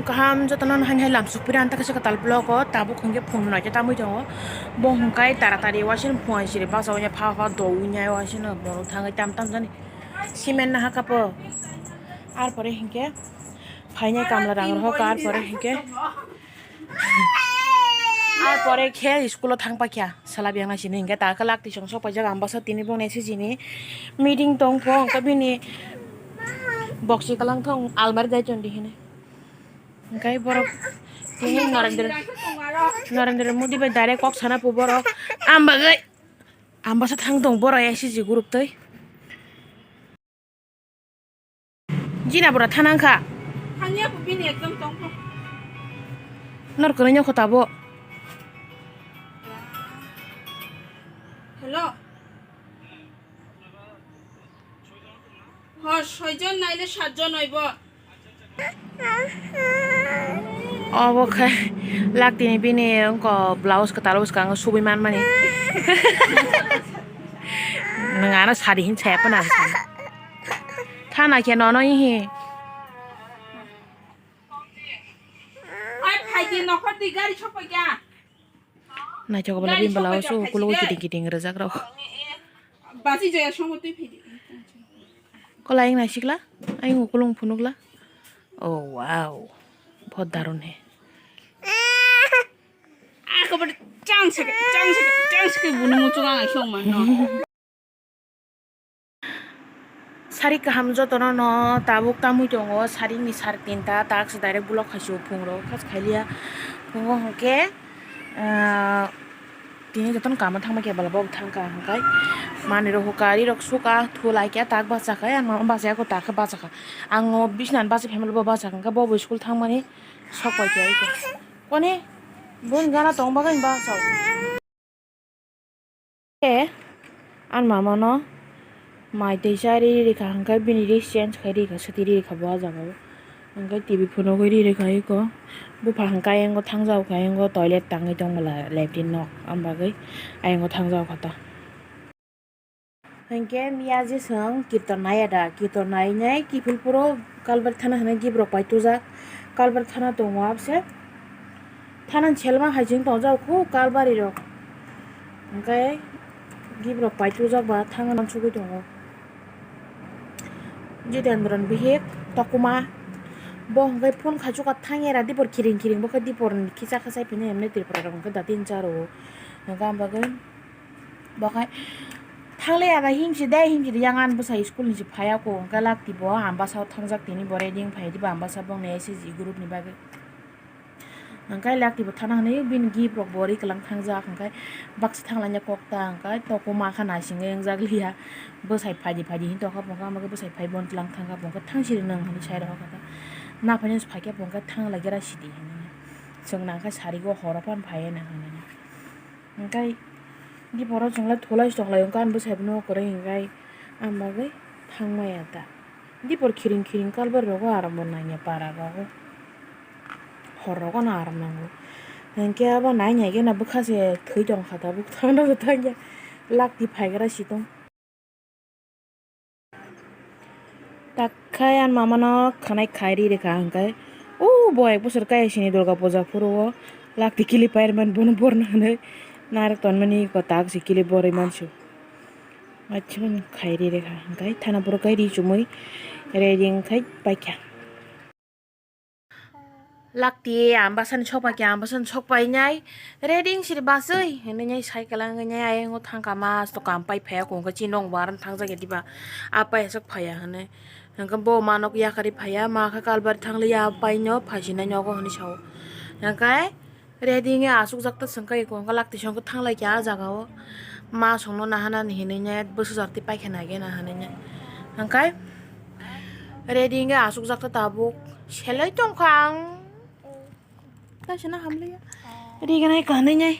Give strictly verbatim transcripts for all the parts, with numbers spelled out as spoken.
Kaham jotono hai hai lamsok pira anta kaisa kwtal block o tabuk hwnkhe phone naikhe tamwi tongo. Bo hwnkhe taratari waisano phone siri basa wngnai pha pha do wngnai waisano borok thangwi tam tam jani cement naha kapo. Arpore hwnkhe phainai kamla rang rohor ka arpore hwnkhe. Arpore khe school o thang paikha sala biyang naisini hwnkhe ta khe lak tisong sok paijak ang bwsa tini bongni S C G ni meeting tong pho hwnkhe bini boksi kwlang thong almari dai chon di hinwi. Hwnkhe borok tini Narendra, Narendra Modi bai direct kok sana pu borok. Ang bagwi, ang bwsa thang tong borok S C G group twi. Jina bora thanang kha. Thangya bo bini exam tong kho. Nor kwrwi nyokho tabo. Hello. Ho, soijon naile satjon oibo. Obo khe laktini bini wngkha blouse kwtal bwskango subui manmani. Nwng ano sari hin saya phano ang sana. Thana khe nono ihi. Ai, phaidi nokhor di gari sokphaikha. Naithok bwla bini bwla o se ukuluk kiting kiting rwjak rok. Basi jaya songo twi phaidi. Kola ayang naisikla, ayang ukulung phunukla. Oh wow, bahut darun hai. Ako bade chang seke, chang seke, chang seke bunu muchung ang song mano. Sari kaham jotono no tabuk tamwi tongo, sari ni sar tinta, tak se direct block khai se o phungrok, khas khailiya phungo hwnkhe, ah, tini jotono kama thangma khe bwla bo thangkha hwnkhe manwi rok hwkha, ri rok suka, thulai khe tak bachakha, ang no bachaya kho tak khe bachakha, ang o bisna ni bachai phaimani bo bachakha hwnkhe bo bo school thangmani sok pai khe ai kho, koni boni gana tong bagwi bachao. Khe ani mama no mai twi cha ri rikha hwnkhe bini ri change khai rikha swtwi rikha bo ah jaga o hwnkhe T V phunugwi ri rikha eko bupha hwnkhe ayang o thangjak kha ayang o toilet tangwi tong bwla latrine nok am bagwi ayang o thangjak kha ta. Hinkhe miya je chwng kirtan naiya da, kirtan nainai kiphilpuro kalbar thana hinwi gibrok pai tujak. Kalbar thana tongo abse. Thana selma hai chwng tongjak khu kalbari rok. Hinkhe gibrok pai tujak ba thangna sugui tongo. Jitendra ni bihik Tokuma. Bo hinkhe phone khaichukha thangya da dipor khiring khiring bo khe dipor ni khicha khachai phini emne Tripura rok hinkhe datin cha rwo. Hinkhe am bagwi. Bo khai thangle ya da himsi de himsi de yang ani bwsai school ni se phaiya ko hwnkhe lak tibo ang bwsao thangjak tini bo ready wng phai diba ang bwsa bongni S C G group ni bagwi. Hwnkhe lak tibo thana hwnwi bini gift rok bo ri kwlang thangjak hwnkhe baksa thanglaina kok ta hwnkhe toko ma kha naisingwi wngjak liya bwsai phaidi phaidi hin tongkha bo hwnkhe bwsai phai bo twlang thangkha bo hwnkhe thang siri nang hinwi sai rokha kha ta naphaino se phaikhe bo hwnkhe thang lai gra sidi hinwi chwng nangkhe sari o horo phano phaiya nang hinwi. Hwnkhe dipor o chwngla thulai se tonglai hwnkhe ani bwsai bo nugo kwrwi hwnkhe ang bagwi thangmaya ta. Dipor khiring khiring kalbar rogo aram bo nangya para rogo hor rogo no aram nango. Hwnkhe abo nai nai khe no bwkha se thwi tongkha tabuk thangna bo thangya lak ti phaigra si tong. Takhai ani mama no khwnai khai ri rikha hwnkhe o bo ek bosor kaya sini durga puja phuru o lak ti kili pairman bono borno hinwi narwk tonmani kwtak se kili borwi mansu. Achimani khai ri rikha hwnkhe thana borok kai ri chumui ready wngkhai paikha. Lakti ambasani sokpai khe ambasani sokpai nai ready wng siri basui hinwi nai cycle wngwi nai ayang o thangkha mas to kam pai phaiya kung khe chini nok bar thang jak ya diba apai aswk phaiya hinwi hwnkhe bo ma nok yakarwi phaiya ma khe kalbari thang liya apai no phaisinai nogo hinwi sao hwnkhe ready wngya aswk jak ta swngkha eko hwnkhe lakti songkhe thang lai kha ah jaga o ma songno nahanani hinwi nai bwsajak tei paikha nai khe nahanwi nai hwnkhe. Ready wngkha asukjak khe tabuk selai tongkha ang. Kaisa na hamliya. Ready gwnai kanwi nai.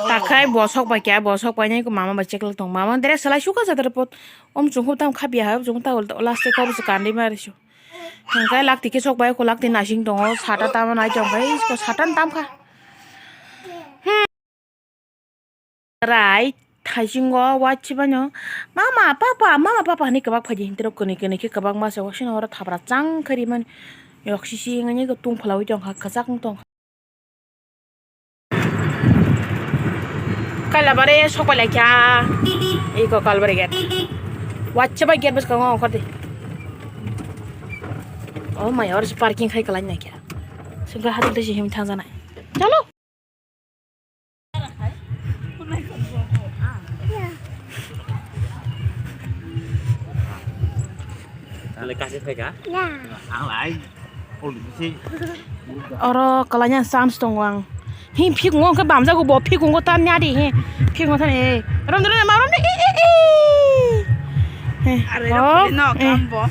Takhai bosok bai kya bosok bai nai mama bai cheklok tong mama dere selai suka jadar pot. Om chungkhu tam khabiya hai chungkhu ta last kok se kanwi mari su. Hwnkhe lakti khe sok bai kho lakti nasing tongo sata tamo nai tong khai sata tam kha. Rai Thaisingo wachibaino mama papa, mama papa hinwi kwbak phaidi, hinwi kwnwi kwnwi khe kwbangma se wasino oro thabra chang khe rimani. Yok sisi wngwi tong phalawi tongkha, kwchak wng tongkha. Kailabari sokpailaikha. Iko Kalbari gate. Wachibai gate bwskango ongkhordi. Oh my, oro parking khai kwlai naikha. Sungkha haduk desi him thangjanai. Chalo. Ang lai kasi phaikha. Ang lai. Oro kwlaina chance tongo ang. Hi phikungo khe bamjago bo, phikungo tan ya di hi. Phikungo tan e. Rom de, rom de, ma rom de, e, e, e. He. Are Oh, ro no eh. Kambo.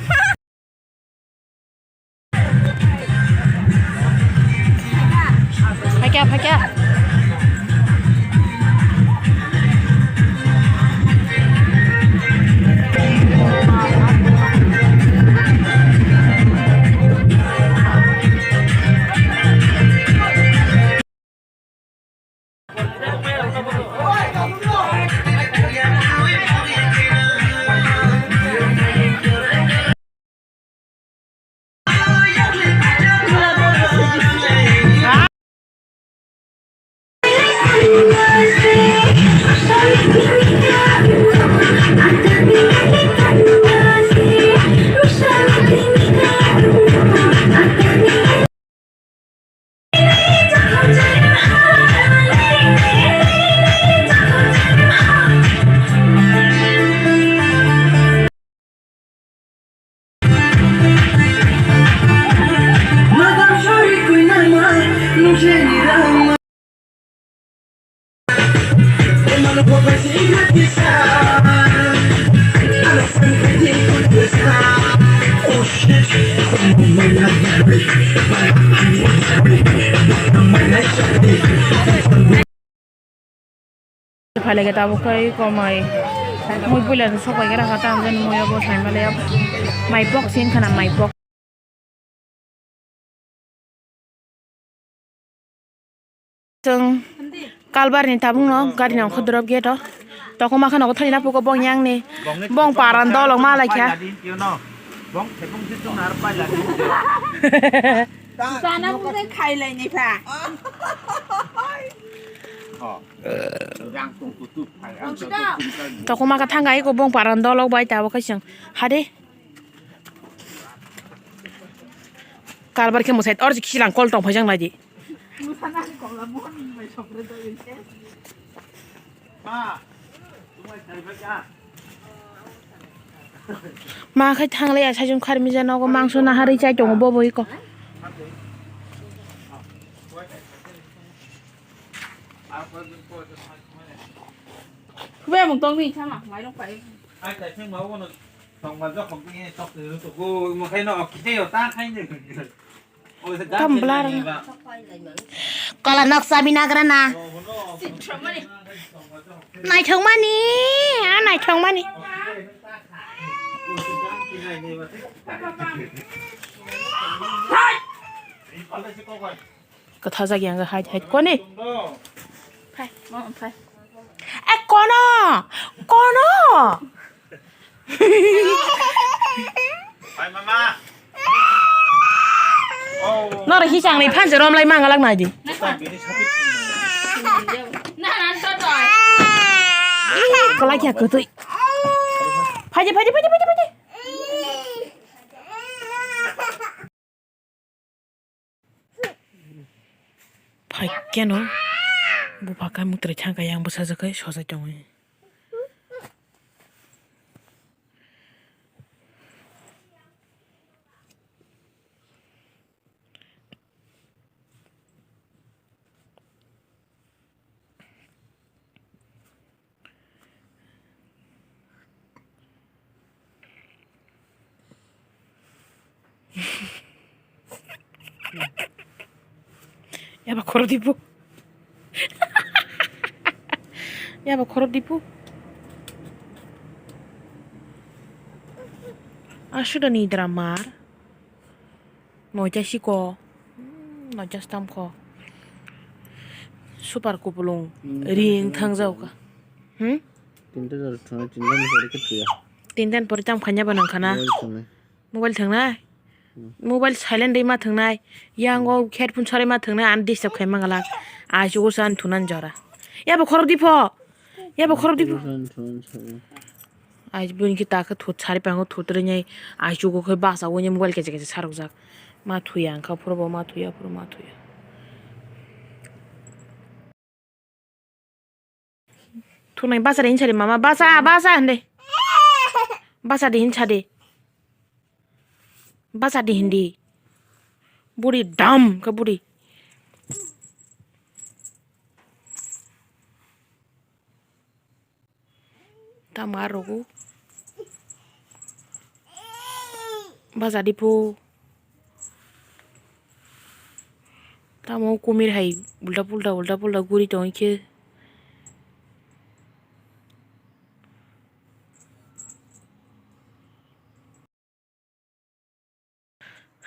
Phaikya, phaikya. Phailai khe tabuk khe komai mui puila ni sok bai khe rakha ta, ang jani mui abo sai male mai pok sin khana mai pok. Chwng Kalbar ni tabuk no gari nang kho drop gate o. Toko ma khano thani na puko bong yang ni bong paran dolong ma lai kha. Bong thekong si chung ar pai la. Sana bung khai lai ni pha. Tokoma ka thang ai ko bong paran dolok bai ta bo khai sing. Hade. Kalbar khe musai or kilang kol tong phai jang lai di. Ma khai thang lai ya sajung khar mija nogo mangso naharwi chai tongo bo bo iko. Kubui mung tong ni sama mairok pai. Ai, tai pheng ma wono tong ma jok kong tini tok tu tu ku mo khai no kite yo ta khai ni. Tam blar. Kala noksa binagrana. Naithokmani, a naithokmani. Kwtha jagya wngkha hai hai koni. Phai, mo phai. E kono, kono. Nora hisang ni phan jorom lai mangalak nai di. Kalai kya kutui. Phaidi, phaidi, phaidi, phaidi, phaidi. Phai keno bupha khe mutrwi thangkha yang bwsajwk khe sosa tongwi. Yaba khoro dipu. Yaba khoro dipu. Aswk da ni dramar. Noita siko. Hmm, noita stamkho. Super kupulung. Hmm, ring hmm, thangjao ka. Hmm? Tinta jora thunai, tinta ni pore khe thuya. Tinta ni pore tam khanya ba nang khana. Mobile thunai. Mobile thunai. Hmm. Mobile silent dei ma thunai. Yang o headphone sari ma thunai, an disturb khai ma gala. Ai chugo san thunan jora. Ya bo khorok di pho. Ya bo khorok di pho. Thunan, thunan sari. Ai bini ki ta khe thut sari pango thut ri nyai. Ai chugo khai basa o nyai mobile keche keche sarok jak. Ma thuya ang kha phuru bo ma thuya, phuru ma thuya. Thunai basa de hinsa de mama, basa, basa hinde. Basa de hinsa de. Basa de hindi. Buri dam ke buri. Tamo arogo. Basa de pho. Tamo kumir hai ulta pulta, ulta pulta guri tong khe.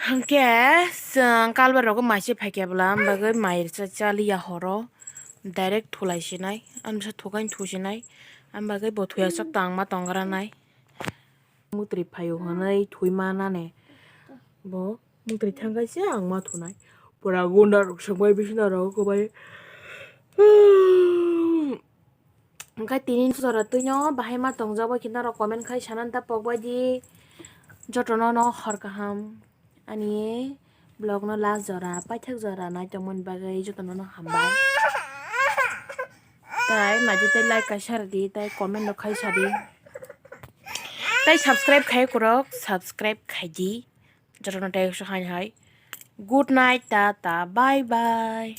Hwnkhe chwng kalbar rogo mai se phaikya bwla, am bagwi mai rwchak chaliya horo, direct thulai sinai, amsa thukain thusinai, am bagwi bo thuya chwk tangma tongranai. Mutri phaio hwnwi thwi manane. Bo mutri thangkhe se ang ma thunai. Pura gunda rok swk bai bisina rok kwbai. Hwnkhe tini jora twino bahai ma tongjak bai khe norok comment khai sanani ta pok bai di. Jotono no hor kaham ani vlog no last jora paithak jora nai tongmani bagwi jotono no hambai. Tai naidi tai like kaisa rwdi tai comment rok khai sadi. Tai subscribe khai kwrwk subscribe khaidi. Jotono tai hai hai. Good night, tata, bye bye.